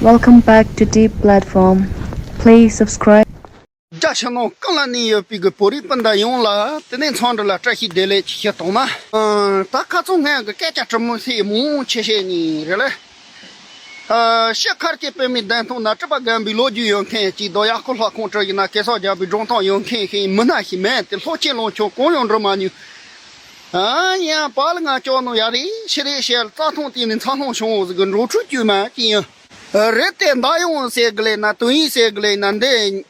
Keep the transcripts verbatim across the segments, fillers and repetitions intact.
Welcome back to Deep Platform. Please subscribe. རྒྱ་ཕྱི་ནང་གང་ལ་གནས་ཡོད་པའི་གི་བོད་རིགས་སྤུན་ཟླ་ཡོངས་ལ་དེ་ནས་འཚམས་འདྲི་ལ་བཀྲ་ཤིས་བདེ་ལེགས་ཅིག་ཞུ་དང་ན། ཨང་། ད་ཁ་ཚོ་ངས་གི་སྐད་ཆ་དྲི་མོ་ཞིག་མང་ཆེ་ཤེས་ནི་རེད་ལེ། ཨ། ཤི་ཁར་གྱི་བོད་མི་བདེན་མཐོང་ན་སྤྲུལ་པ་རྒན་པའི་ལོ་རྒྱུས་ཡོད་མཁན་གཅིག་དང་། ཡག་ཁོ་ལྷ་ཁོང་སྤྲུལ་ཡིན་ན་གེ་སར་རྒྱལ་པོའི་སྒྲུང་གཏམ་ཡོད་མཁན་ཞིག་མི་སྣ་ཞིག་མེད་དེ། ལྷོ་ཆེན་ལུང་ཕྱོགས་གང་ཡང་འགྲོ་མ་མྱོང་། ཨ། ཡང་པཱ་ལགས་ང་ཅག་ནང་ཡ་རེ་ཤི་རེ་བཤད་རྩྭ་ཐང་སྟེང་ནས་འཚར་ལོངས་བྱུང་བ་ཟིག་གི་འགྲོ་འཕྲུལ་དཀྱུས་མ་ཅིག་ཡིན། རེད་དེ། མདའ་ཡོང་ཟེར་གི་ལེ་ན། དོན་ཡིན་ཟེར་གི་ལེ་ན། འདི་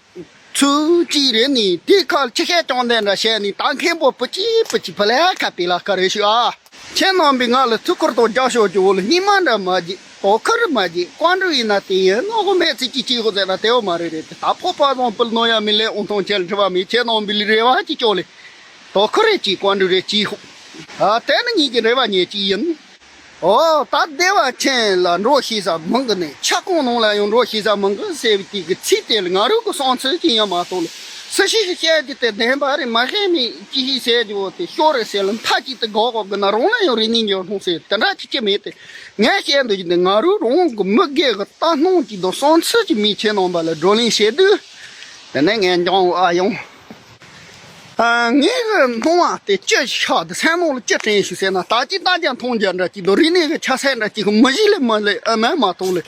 ཚུལ་གཅིག་རེད་ནི། དེའི་ཁར་ཆི་ཤེས་ཀྱང་ལྡན་འདྲ་བཤད་ནི། ད་མཁན་པོ་པུ་ཅི་པུ་ཅི་ཕུ་ལེ་ཁ་པི་ལ་ཁ་རེ་ཞུ་ཨ། ཁྱེད་རྣམ་པས་ང་ལ་ཐུགས་ཁུར་དང་རྒྱབ་སྐྱོར་གྱི་འོག་ལ་སྙིང་མ་འདྲ་མ་བརྗེད། དོ་ཁུར་མ་བརྗེད། བཀའ་འདྲི་ཡིན་ན་དེ་ཡིན་ནོ་གོ་མེད་ཚིག་གཅིག་གཅིག་གོ་ཟེར་ན་དེའོ་མ་རེད་རེད་དེ། ད་ཕོ་པ་བཟང་པོ་ནོ་ཡ་མི་ལེ་འོང་ཐོང་ཁྱེད་ལ་འཁྲི་བ་མི་ཁྱེད་རྣམ་པའི་ལས་རེ་བ་གཅིག་ཀྱོག་ལེ། དོ་ཁུར་རེ་གཅིག་བཀའ་འདྲི་རེ་གཅིག་ཧོ། ཨ། དེ་ནི་ངེད་ཀྱི་རེ་བ་ཉེ་གཅིག་ཡིན། ཨོ། ད་བདེ་བ་ཅན་ལ་འགྲོ་ཤེས་ས་མང་གི་ནས། ཆབ་ཁོངས་ནང་ལ་ཡང་འགྲོ་ཤེས་ས་མང་གི་ཟེར་བའི་དེ་གི་ཚིག་དེ་ལ་ང་རང་གི་བསམ་ཚུལ་ཅིག་ཡང་མ་གཏོགས་ལ། སུ་ཞིག་གིས་བཤད་རྒྱུ་དེ་བདེན་པ་རེད། མ་ཤེས་མི་ཅི་ཞིག་ཟེར་རྒྱུ་བོ་དེ་ཤོར་རེད་ཟེར་ལ་མཐའ་གཅིག་ཏུ་དགག་དགོས་གི་ན། རང་ལ་ཡང་རིག་གནས་འགྱུར་སོང་ཟེར་དེ་འདྲ་ཅིག་ཅི་མེད་དེ། ངས་བཤད་འདོད་རྒྱུ་འདི་ང་རང་རང་གི་མི་སྒེར་གི་ལྟ་སྣང་ཅིག་དང་བསམ་ཚུལ་ཅིག་མི་ཁྱེད་རྣམ་པ་ལ་བགྲོ་གླེང་བྱེད་དུས། དེ་ནས་ངས་འཇང་ཨ་ཡོང་། ཨ། ངའི་གི་སྣང་བ་དེ་ཅི་ཤག་དེ་སེམས་ནང་ལ་ཅི་དྲན་ཞུ་ཟེར་ན། ད་ཅི་ལྟ་རྒྱ་མཐོང་རྒྱ་འདྲ་ཅིག་དང་། རིག་གནས་ཀྱི་ཆ་ཤས་འདྲ་ཅིག་གི་མི་གཞི་ལས་མ་ལས་ཨ་མ་མ་གཏོགས་ལས།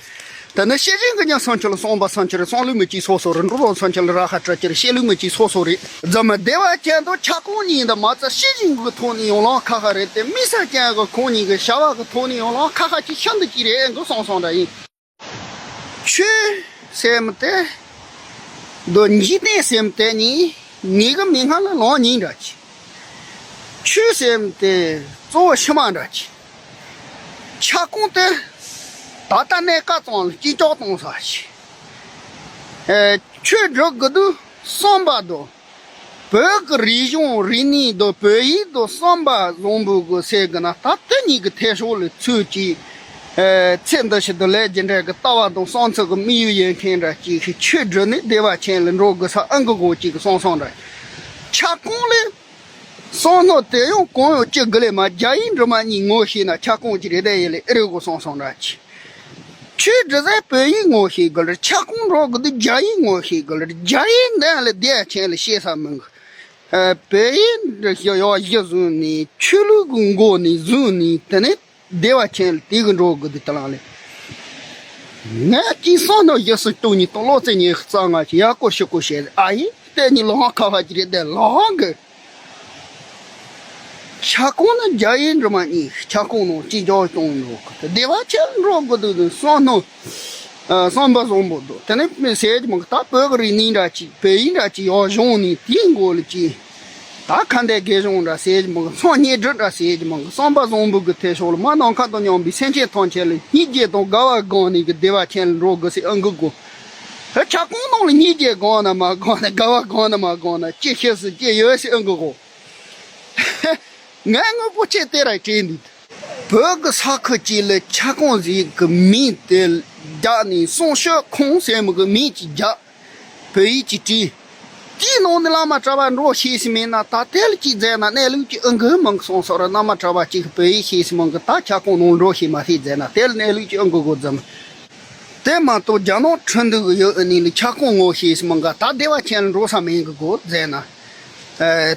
དེ་ནས་ཤེས་བཞིན་གྱི་ཉམས་སུ་འཆར་བསམ་པ་སུ་འཆར། བསམ་ལུགས་མི་གཅིག་སོ་སོ་རེད། འགྲོ་ལམ་སུ་འཆར་ར་ཧ་ཏྲ་ཅིར་བཤད་ལུགས་མི་གཅིག་སོ་སོ་རེད། རྫུན་མ་བདེ་བ་ཅན་དང་ཆབ་ཁོངས་གཉིས་འདི་མ་རྩ་ཤེས་བཞིན་གྱི་ཐོག་ནས་ཡོང་ལང་ཁ་ཁ་རེད་དེ། མི་ས་ཅན་གྱི་ཁོང་གཉིས་ཀྱི་བྱ་བ་གི་ཐོག་ནས་ཡོང་ལང་ཁ་ཁ་ཅིག་ཤིན་ཏུ་ཅིག་རེད་གི་སོང་སོང་འདྲ་ཡིན། ཆོས་ཟེར་མི་དེ་དང་འཇིག་རྟེན་ཟེར་མི་དེ་གཉིས་ངེད་ཀྱི་མིག་སྔ་ལ་ལོང་ཉིན་འདྲ་ཅིག་ཆོས་ཟེར་མི་དེ་གཙོ་བོ་ཕྱི་མ་འདྲ་ཅིག་ཆབ་ཁོངས་དེ་ད་ལྟ་གནས་སྐབས་ཙམ་ལ་སྐྱིད་ཅོག་གཏོང་ས་ཞིག་ཨེ། ཆོས་སྒྲུབ་དགོས་དུས་བསམ་པ་དང་། བོད་ཀྱི་རིག་གཞུང་རིག་གནས་དང་བོད་ཡིག་དང་བསམ་པ་བཟང་པོ་དགོས་ཟེར་གི་ན། ད་དེ་གཉིས་ཀྱི་ཐད་ཕྱོགས་ལ་ཚུལ་གཅིག་ཨེ། ཚེ་འདི་ཕྱི་དང་ལས་རྒྱུ་འབྲས་ཀྱི་ལྟ་བ་དང་བསམ་ཚུལ་གྱི་དམིགས་ཡུལ་ཡིན་མཁན་འདྲ་ཅིག་ཆོས་སྒྲུབ་ནས་བདེ་བ་ཅན་ལ་འགྲོ་དགོས་ས་ཨང་ཀི་གོ་གཅིག་གི་སོང་སོང་འདྲ། ཆབ་ཁོངས་ལས་བསམ་ནོ་དེ་ཡང་གང་ཡང་ཅི་དགོས་ལས་མ། རྒྱ་ཡིག་འབྲི་མ་གཉིས་ངོ་ཤེས་ན་ཆབ་ཁོངས་ཀྱི་རེ་ལྟ་ཡེ་ལས་ཨེ་རེད་གོ་སོང་སོང་འདྲ་ཅིག་ཆོས་སྒྲུབ་ཟེར་བོད་ཡིག་ངོ་ཤེས་དགོས་ལ། ཆབ་ཁོངས་འགྲོ་དགོས་དུས་རྒྱ་ཡིག་ངོ་ཤེས་དགོས་ལ། རྒྱ་ཡིག་འདི་ལ་བདེ་ཆེན་ལ་ཤེས་ས་མི་འགི། ཨ། བོད་ཡིག་འདི་ཡག་གཞི་བཟུང་ནས་ཆོས་ལུགས་ཀྱི་མགོ་ནས་བཟུང་ནས་དེ་ནས་བདེ་བ་ཆེན་ལ་དེ་གི་འགྲོ་དགོས་དུས་དེ་ལང་ལས། ངས་ཅིག་སོང་ནོ་ཡི་སུ་སྟོང་ཉིད་དང་ལོ་ཙེ་ཉི་ཤུ་རྩ་ལྔ་ཞིག་ཡག་པོ་ཞིག་གོ་བཤད། ཨ་ཡིན་དེ་ཉིད་ལོ་ཧང་ཁ་ཧ་ཅི་རེད་དེ་ལོ་ཧང་གི། ཆབ་ཁོངས་ནི་རྒྱ་ཡིག་འབྲི་མ་གཉིས། ཆབ་ཁོངས་ནང་ཅི་འཇོག་གཏོང་འགྲོ་གི་དེ་བདེ་བ་ཆེ་འགྲོ་གི་འདུག་དེ་བསམ་ནོ། ཨ། བསམ་པ་བཟང་པོ་འདུག་དེ་ནས་མི་ཟེར་གྱི་མང་གི། ད་བོད་ཀྱི་རིག་གནས་འདྲ་ཅིག་བོད་ཡིག་འདྲ་ཅིག་ཡག་སྦྱོང་ནས་དེའི་མགོ་ལ་ཅིག་ད་ཁ་འདས་དགེ་སྦྱོང་འདྲ་ཟེར་གྱི་མང་གི། མཚམས་སྙན་སྒྲོན་འདྲ་ཟེར་གྱི་མང་གི། བསམ་པ་བཟང་པོ་གི་ཐད་ཕྱོགས་ལ་མ་ནམ་མཁའ་དང་མཉམ་པའི་སེམས་ཅན་ཐམས་ཅད་ལ་སྙིང་རྗེ་དང་དགའ་བ་སྒོམ་ནས་གི་བདེ་བ་ཅན་ལ་འགྲོ་དགོས་ཟེར་ཨང་ཀི་གོ། ཧེ། ཆབ་ཁོངས་ནང་ལ་སྙིང་རྗེ་སྒོམ་ན་མ་སྒོམ་ན། དགའ་བ་སྒོམ་ན་མ་སྒོམ་ན་ཅི་ཤེས་སུ་ཅི་ཡོད་ཟེར་ཨང་ཀི་གོ། ངས་དངོས་པོ་ཅིག་དེ་ར་དྲན་འདུག་བོད་ཀྱི་ས་ཁུལ་གཅིག་ལ་ཁྱབ་ཁོངས་ཟིག་གི་མིང་དེ་རྒྱག་ནས་སང་ཞོགས་ཁོང་ཟེར་མི་གི་མིང་ཅིག་རྒྱག་བོད་ཡིག་ཅིག་བྲིས། དེའི་ནང་ནས་བླ་མ་གྲྭ་པ་འགྲོ་ཤེས་སི་མིན་ན་ད་དེ་ལ་ཅིག་མཛད་ན་གནས་ལུགས་ཀྱི་ཨང་གི་མང་གི་སོང་སོང་ར། བླ་མ་གྲྭ་པ་ཅིག་གི་བོད་ཡིག་ཤེས་སི་མང་གི་ད་ཁྱབ་ཁོངས་ནང་འགྲོ་ཤེས་མ་ཤེས་མཛད་ན་དེ་ལ་གནས་ལུགས་ཀྱི་ཨང་གི་གོ་རྫམ། དེ་མ་གཏོགས་རྒྱ་ནག་ཁྲིན་ཏུའུ་གི་ཡུལ་ཨ་ནི་ལ་ཁྱབ་ཁོངས་ངོ་ཤེས་སི་མང་ག་ད་བདེ་བ་ཅན་ལ་འགྲོ་ས་མིན་གི་གོ་མཛད་ན། ཨ།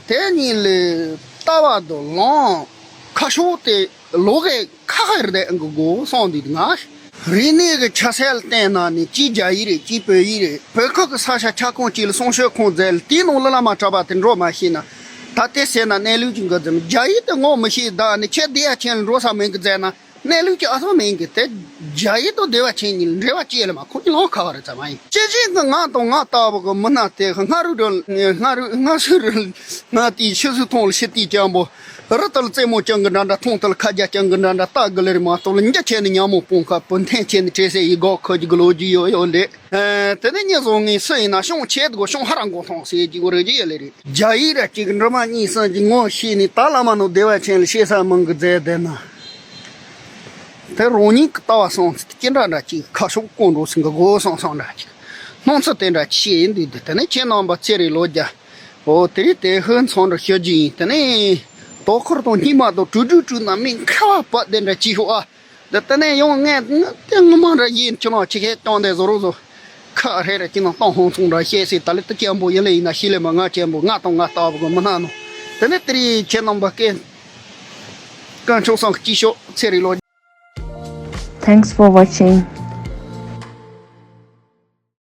དེ་གཉིས་ལས་ལྟ་བ་དང་ལམ་ཁ་ཕྱོགས་དེ་ལོག་གི་ཁ་ཁ་རེད་དེ་ཨང་གི་གོ་སོང་འདུག་ང་རིག་གནས་ཀྱི་ཆ་ཤས་ལ་བལྟས་ན་ནི་གཅིག་རྒྱ་ཡིག་རེད། གཅིག་བོད་ཡིག་རེད། བོད་ཁུལ་གྱི་ས་ཆ་ཁྱབ་ཁོངས་གཅིག་ལ་སང་ཞོགས་ཁོང་མཛད་ལ་དེའི་ནང་ལ་བླ་མ་གྲྭ་པ་དེ་འགྲོ་མ་ཤེས་ན་ད་དེ་ཟེར་ན་གནས་ལུགས་ཀྱི་འགོ་རྫམ། རྒྱ་ཡིག་དེ་ངོ་མི་ཤེས་ད་ནི་ཁྱེད་བདེ་བ་ཅན་ལ་འགྲོ་ས་མིན་གི་མཛད་ན། གནས་ལུགས་ཀྱི་ཨ་ཚོ་མིན་གི་དེ་རྒྱ་ཡིག་དང་བདེ་བ་ཅན་གཉིས་འབྲེལ་བ་ཅི་ཡང་མེད། ཁོ་གཉིས་ལོག་ཁ་བ་རེད་ཙམ་མ་ཡིན། ཅི་བཞིན་གི་ང་དང་ང་ལྟ་བུ་གི་མི་སྣ་དེ་སྔ་རུ་འགྲོ་སྔ་རུ་སྔ་སུ་རུ་ང་དེའི་ཕྱི་སུ་མཐོང་ལ་ཕྱི་དེའི་སྤྱང་པོ་རི་ལྟར་རྩེ་མོ་སྤྱང་གི་འདྲ་འདྲ། མཐོང་ལྟར་ཁ་རྒྱ་སྤྱང་གི་འདྲ་འདྲ། ལྟ་གི་ལེར་མ་གཏོགས་ལ་འཇའ་ཆེ་ནི་ཉ་མོ་སྤུངས་ཁ་བུ་འཐེན་ཆེ་ནི་བྲེ་སེ་ཡི་སྒོ་ཁོ་གི་ལོ་རྒྱུས་ཡོད་ཡོད་ལེ། ཨ། དེ་ནས་ཉིན་བཟང་ངན་སུ་ཡིན་ན་ཤོང་ཆེད་དགོས་ཤོང་ཧ་ར་མགོ་ཐོང་ཟེར་གྱི་གོ་རེ་གྱི་ཡ་ལེ་རེད། རྒྱ་ཡིག་ར་གཅིག་འབྲི་མ་གཉིས་སང་གི་ངོ་ཤེས་ནི་ད་བླ་མ་ནོ་བདེ་བ་ཅན་ལ་ཤེས་ས་མང་གི་མཛད་བསྡད་ན། དེ་རང་ཉིད་ཀྱི་ལྟ་བ་སོང་ཅི་འདྲ་འདྲ་ཅིག་ཁ་ཕྱོགས་སྐོང་འགྲོ་སྲིད་གི་གོ་སོང་སོང་འདྲ་ཅིག་སྣང་ཚུལ་དེ་འདྲ་ཅིག་ཤེས་ཡིན་འདུག་དེ་དེ་ནས་ཁྱེད་རྣམ་པ་ཚེ་རིང་ལོ་བརྒྱ། འོ་དེ་རིང་དེ་ཧུན་ཚང་འདྲ་ཤོད་རྒྱུ་ཡིན། དེ་ནས་དོ་ཁུར་དང་སྙིང་མ་དང་དྲུག་དྲུག་དྲུག་ན་མི་ཁ་བ་བབས་དེ་འདྲ་ཅིག་ཤོག་ཨ། འདི་ལྟ་ནས་ཡང་ངས་ང་དེ་ངོ་མ་འདྲ་ཡིན། ཁྱོད་རང་ཆི་ཁའི་སྟོང་དེ་བཟོ་རོགས་བཟོ། ཁ་རེ་རེ་ཁྱེད་རང་སྟོང་ཧོང་ཚོང་འདྲ་བཤད་སྲིད། ད་ལི་ཏི་སྐྱམ་པོ་ཡིན་ལེ་ཡིན་ན་ཤི་ལེ་མ་ང་སྐྱམ་པོ་ང་དང་ང་ལྟ་བུ་གི་མི་སྣ་ནོ། དེ་ནས་དེ་རིང་ཁྱེད་རྣམ་པ་སྐད། དཀོན་མཆོག་གསུམ་གྱི་སྐྱིད་ཤོག་ཚེ་རིང་ལོ། Thanks for watching.